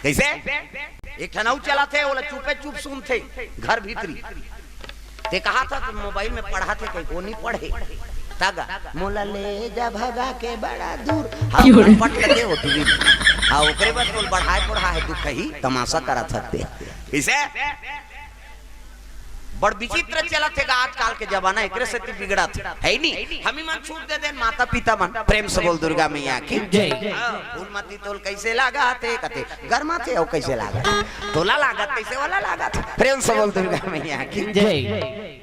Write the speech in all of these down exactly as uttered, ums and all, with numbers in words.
कइसे? एक ठन अउ चलत हे, ओला चुपे चुप सुनथे घर भीतरी। ते कहा था कि मोबाइल में पढ़ा थे, कहीं वो नहीं पढ़े। तगा, "मोला ले जा भगा के बड़ा दूर।" हाँ, क्यों रे? पट लगे हो तू भी। हाँ, ओकरे बाद बोल, बढ़ाए पढ़ा है, तू कहीं तमाशा करा था ते। इसे बड़ विचित्र चलत हे गा आजकल के जमाना, एकरे सेती बिगड़त हे। है नी? हमी मन छूट दे देन, माता पिता मन। प्रेम से बोल दुर्गा मैया की। जय। हाँ, फूल मती तोल कैसे लागा थे, कते गरमा थे, अउ कैसे लागा थे? तोला लागत, कैसे वाला लागत? प्रेम से बोल दुर्गा मैया की। जय।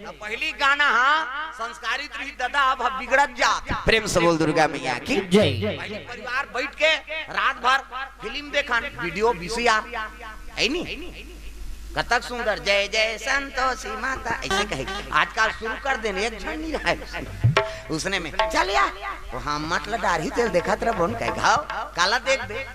अब पहली गाना, हाँ, संस्कारित रही दादा, अब हम बिगड़त जात। प्रेम से बोल दुर्गा मैया की। जय। पहली परिवार बैठ के रात भर फिल्म देखन, वीडियो, वीसीआर, है नी? कतक सुंदर, "जय जय संतोषी माता", ऐसे कहे। आजकल शुरू कर देने, एक झन नहीं रहा है उसने में। "चल या, वो हम मत ला डारही तेल देखत रह बोन कहे घाव, काला देख दे।"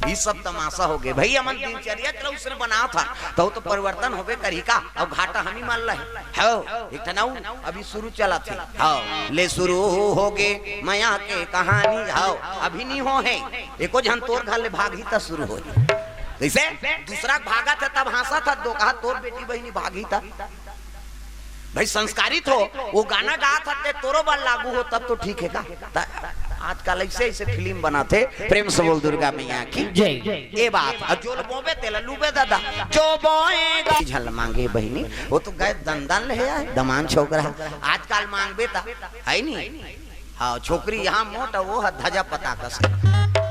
ये सब तमाशा हो गए भाई, हमन दिनचर्या चलो उसने बना था, तो, तो परिवर्तन होबे करी का। अब घाटा हम ही मान ला है। हो, एक ठन अउ अभी शुरू चलत हे। हो, ले शुरू हो गे मया के कहानी। हो, अभी नहीं हो है, एको झन तोर घर ले भागही त शुरू हो। जैसे दूसरा भागत हे तब हंसत हे, दो कहा तोर बेटी बहिनी भागही त। भाई संस्कारित हो, वो गाना गात हे ते तोरो बर लागू हो तब तो ठीक है का। त आजकल ऐसे ऐसे फिल्म बनाथे। प्रेम से बोल दुर्गा मैया की। जय। ए बात, अउ जो बोबे तेला लूबे दादा, जो बोएगा। झल मांगे बहिनी, वो तो गए दंदन ले आए, दमान छोकरा। आजकल मांगबे त, है नी? हाँ, छोकरी यहाँ मोट, वो ह धजा पता कस।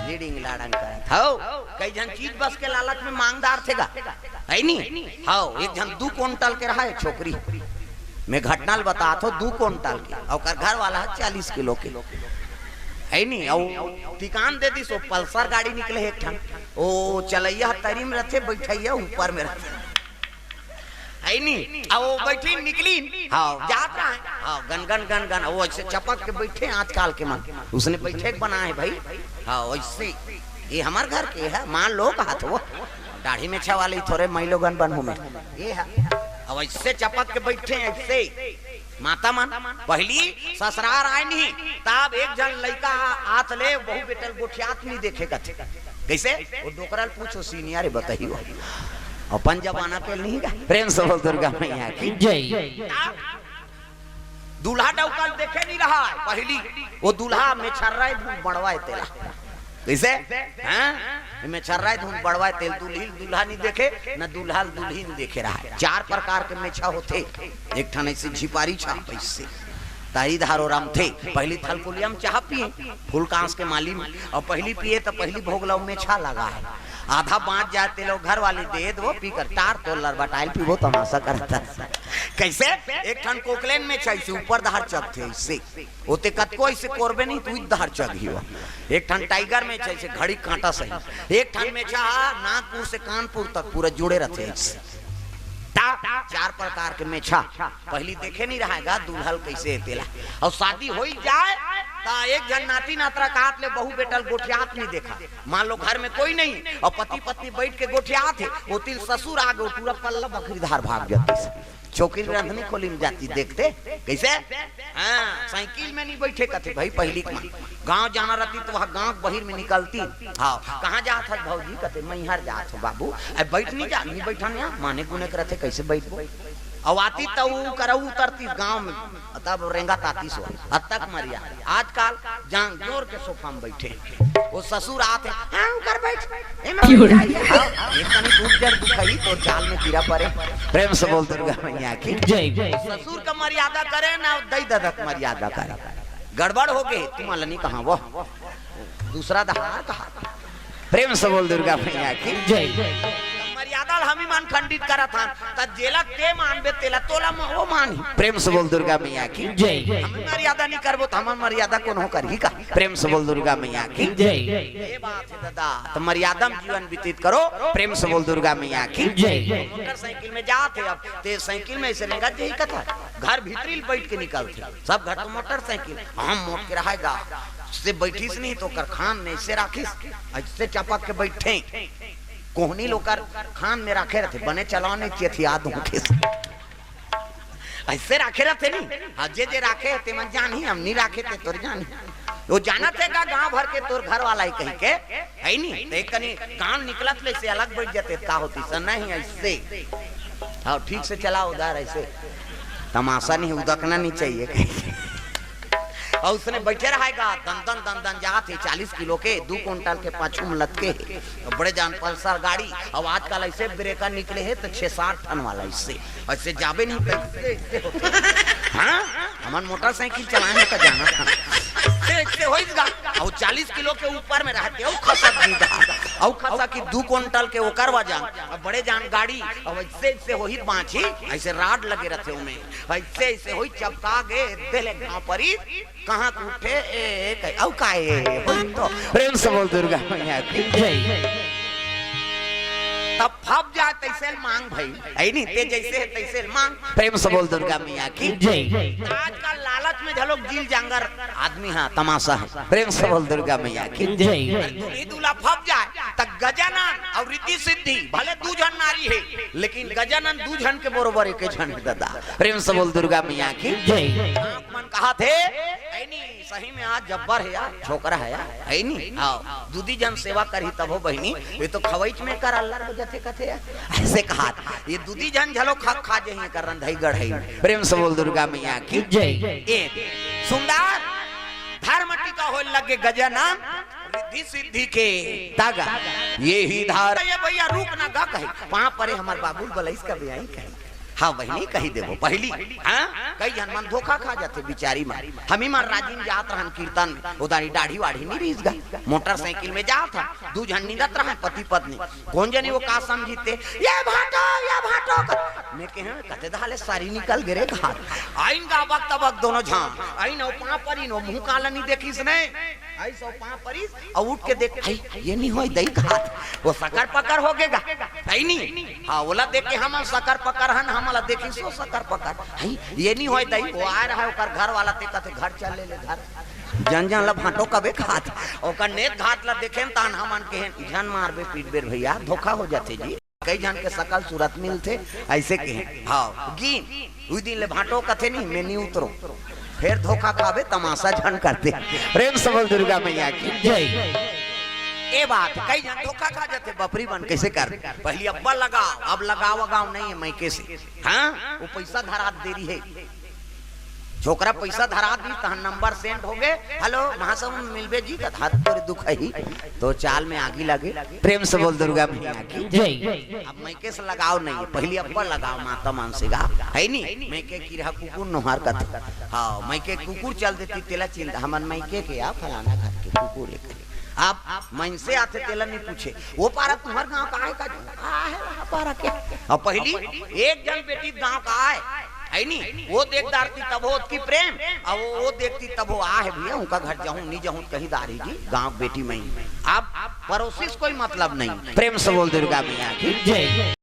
लीडिंग लाडंग करत। हौ, कई झन चीज बस के लालच में मांगदार थे गा। है नी? हौ, एक झन दू कुंटल के रहा है छोकरी। मैं घटना ल बतात हो, दू कुंटल के। अउ ओकर घर वाला है चालीस किलो के। है नी? अउ टिकान दे दिस, वो पल्सर गाड़ी निकले है एक ठन। ओ चलैया तरी में रहते, बैठैया ऊपर में रहते। है नी? अउ वो बैठी निकली। हाँ, जात रहा है। हाँ, गन गन गन गन, वो ऐसे चपक के बैठे आजकल के मन। उसने बैठे के बना है भाई। हाँ, वैसे। ये हमार घर के है, मान लो कहा तो वो। दाढ़ी मेछा वाली थोरे मई लोगन बनहू में। ये है। अब ऐसे चपक के बैठे हैं, ऐसे। माता मन, पहली ससुरार आए नहीं, तब एक झन लइका आत ले, बहू बेटा ल गोठियात नहीं देखे कथे। कैसे? वो डोकरा ल पूछो, सीनियर है, बताइए। अपन जमाना के नहीं गा। प्रेम से बोल दुर्गा मैया की। जय। दूल्हा डौका ल देखे नहीं रहा है पहली, वो दूल्हा में छर्रा है, धूम बड़वा है तेला। कैसे? हाँ? में छर्रा है, धूम बड़वा है तेल, दूल्ही ल दूल्हा नहीं देखे, न दूल्हा ल दुल्ही नहीं देखे रहा है। चार प्रकार के मेछा होथे। एक ठन ऐसे झिपारी छाप ऐसे। तारी धारो राम थे, पहली थलकुलिया में चाह पिए, फूल कांस के माली में, अउ पहली पिए त पहली भोग लो मेछा लगा है। आधा बाँच जाए ते लोग घर वाली दे दो, पी कर टार तो लरबटाइल पीबो तमाशा करता। कैसे? एक ठन कोकलेन मेछा ऐसे ऊपर धार चघथे ऐसे। ओते कतको ऐसे कोरबे नहीं, तू धार चघ ही हो। एक ठन टाइगर मेछा ऐसे घड़ी कांटा सही। एक ठन मेछा नागपुर से कानपुर तक पूरा जुड़े रहते ऐसे। ता चार प्रकार के मेछा। पहली देखे नहीं रहा है गा दूल्हा ल कैसे है तेला। अउ शादी हो ही जाए, ता एक झन नाती नातरा काट ले, बहू बेटा ल गोठियात नहीं देखा। मान लो घर में कोई नहीं, अउ पति पत्नी बैठ के गोठियात है, वो तिल ससुर आ गए, पूरा पल्ला बखरी धार भाग जाती से। छोकरी रंधनी खोली में जाती देखते, कैसे? हाँ, साइकिल में नहीं बैठे कथे भाई, पहली के माँ। गाँव जाना रहती तो वहाँ गाँव के बहिर में निकलती। हाँ, कहाँ जात हस भौजी? कथे, "मैहर जात हो बाबू।" "अरे बैठ नहीं जा, नहीं बैठा नहीं, माने गुने के रहते, कैसे बैठबो?" अउ आती तो ऊ करऊ उतरती गाँव में, तब रेंगा ताती सो, अब तक मरिया। आजकल जान जोर के सोफा में बैठे। वो ससुर आते, "हाँ, ऊपर बैठ।" ए, मैं क्यों रे? बैठ जाइए। हाँ, एक तनी दूध जर दुखाई तो जाल में कीड़ा पड़े। प्रेम से बोल दुर्गा मैया की। जय। ससुर का मर्यादा करे ना, दई दादा का मर्यादा करे। गड़बड़ हो गए, तुम्हारा नहीं कहा वो। दूसरा दहार कहा। प्रेम से बोल दुर्गा मैया की। जय। मर्यादा ल हमी मन खंडित करत हन, त जेला ते मानबे तेला तोला म-, वो मानही। प्रेम से बोल दुर्गा मैया की। जय। हम मर्यादा नहीं करबो त हमर मर्यादा कोनो करही का? प्रेम से बोल दुर्गा मैया की। जय। ये बात है दादा, त मर्यादा में जीवन व्यतीत करो। प्रेम से बोल दुर्गा मैया की। जय। मोटरसाइकिल में जात है, अब ते साइकिल में ऐसे रेंगत जही कथा, घर भीतरी बैठ के निकलते। सब घर तो मोटरसाइकिल, हम मोट के रहेगा। से बैठिस नहीं तो ओकर खान में ऐसे राखिस, ऐसे चपक के बैठे। कोहनी लोग कर खान में राखे रहते, बने चलाने चेथिया दूं के। ऐसे राखे रहते नहीं। हाँ, जे जे राखे रहते मन जान ही, हम नहीं राखे थे तोर जान ही। तो जानत हे का, गांव भर के तोर घर वाला ही कही के, है नी? तो एक कनी गांव निकलत ले से अलग बैठ जाते, का होती सन नहीं ऐसे। हाँ, ठीक से चला उधर ऐसे, तमाशा नहीं, उदकना नहीं चाहिए कहीं। और उसने बैठे रहेगा, दन दन दन दन जात हे, चालीस किलो के, दू कुंटल के पाछू में लटके हे। तो बड़े जान पल्सर गाड़ी, अब आजकल ऐसे ब्रेकर निकले हे, तो छह सात टन वाला, इससे ऐसे जाबे नहीं, तो इससे, इससे होता है। हाँ, हमन मोटरसाइकिल चलाए हैं, तो जाना था। से, से होइस गा, और चालीस किलो के ऊपर में रहते, और खसक भी गा, और खसक की दू कुंटल के ओकर वजन, अब बड़े जान गाड़ी, अब ऐसे, ऐसे होही बाँची, ऐसे राड लगे रहते ओमे, ऐसे, ऐसे होई, चपका गे, देले घाव परी, कहाँ के उठे, ए, ए, कहे, "अउ का ए, ए, ए, होई तो।" प्रेम से बोल दुर्गा मैया की जय। तब फब जाए तैसे मांग भाई, ऐ नहीं, ते जैसे है तैसे मांग। प्रेम से बोल दुर्गा मैया की जय। आजकल लालच में झलोक जील जांगर आदमी, हाँ, तमाशा है। प्रेम से बोल दुर्गा मैया की जय। अरे दूल्ही दूल्हा फब जाए, त गजानन और रिद्धि सिद्धि, भले दू झन नारी है, लेकिन गजानन दू झन के बरोबर एक झन है दादा। प्रेम से बोल दुर्गा मैया की जय। मन कहा थे, ऐ नहीं, सही में आज जब्बर है यार, छोकरा है यार, है नी? हाँ, दूधी झन सेवा करही तभो बहिनी, ये तो खवैच में कर अल्लर हो जाते कथे यार। ऐसे कहा, ये दूधी झन झलो खा, खा जही कर रंधई गढ़ई। प्रेम से बोल दुर्गा मैया की जय। ए, सुंदर, धर्म टीका होय लगे गजानन, रिद्धि सिद्धि के तागा, ये ही धार। ये भैया रुक ना गा कहे, पाँव परे हमर बाबुल बलैस का बेआई कहे। हाँ बहिनी, कही देबो पहली। हाँ, कई झन मन धोखा खा जाथे बिचारी मन। हमी मन राजिम जात रहन कीर्तन में, उधारी दाढ़ी वाढ़ी नहीं रहीस गा, मोटरसाइकिल में जात हन, दू झन निंदत रहन पति पत्नी। कोन जनी वो का समझिते, "ये भाटो, ये भाटो," कर। मैं कहे, "कते धाले सारी निकल गे रे कहा।" आइन गा बक तबक दोनों झाम, आइन ओ पाँव परी नो मुँह काला नहीं देखिस नहीं। आई सो पाँव परिस, अउ उठ के देख, "हई, ये नहीं होय दई," कहात। वो सकर पकर हो गेगा, सही नहीं? हाँ, ओला देख के हमन सकर पकर हन, हमला देखिस ओ सकर पकर। "हई, ये नहीं होय दई," वो आय रहा, ओकर घर वाला ते कथे, "घर चल ले, ले घर।" जन जन ला भाटो कबे कहात। ओकर नेत घात ला देखेन, तहन हमन केहेन, "झन मारबे, पीटबे रे भैया, धोखा हो जाथे जी।" कई झन के सकल सूरत मिलथे, ऐसे कहे। हाँ, गिन, उही दिन ले भाटो कथे नहीं, मैं नहीं उतरो। फिर धोखा खाबे, तमाशा झन करते। प्रेम से बोल दुर्गा मैया की जय। ए बात, कई झन धोखा खा जाथे, बपरी मन कैसे कर? पहली अब्बा लगाव, अब लगाव, लगाव नहीं है, मइके से। हाँ, वो पैसा धरात देरी है। छोकरा पैसा धरा दी, तहन नंबर सेंड हो गे, "हेलो, महासमुंद मिलबे जी?" कथा तोरे दुख ही, तो चाल में आगी लगे। प्रेम से बोल दुर्गा मैया की जय। अब मइके से लगाव नहीं है, पहली अब्बा लगाव, माता मन से गा, है नी? मइके की रहा कुकुर नोहर कथा। हाँ, मइके कुकुर चल देती, तेला चिंता, हमन मइके के या फलाना घर के कुकुर एक। आप मनसे आथे, तेला नहीं पूछे, "वो पारा तुम्हर गांव का है का?" "का है वहाँ पारा के?" अब पहली एक जन बेटी गांव का आए, है नी? वो देख डारती तब होत की प्रेम, अब वो, वो देखती तब हो, "आ है भैया, उनका घर जाऊं, नहीं जाऊं, कहीं दारी जी, गांव बेटी में ही।" आप पड़ोसी से कोई मतलब नहीं। प्रेम से बोल दुर्गा मैया की जय।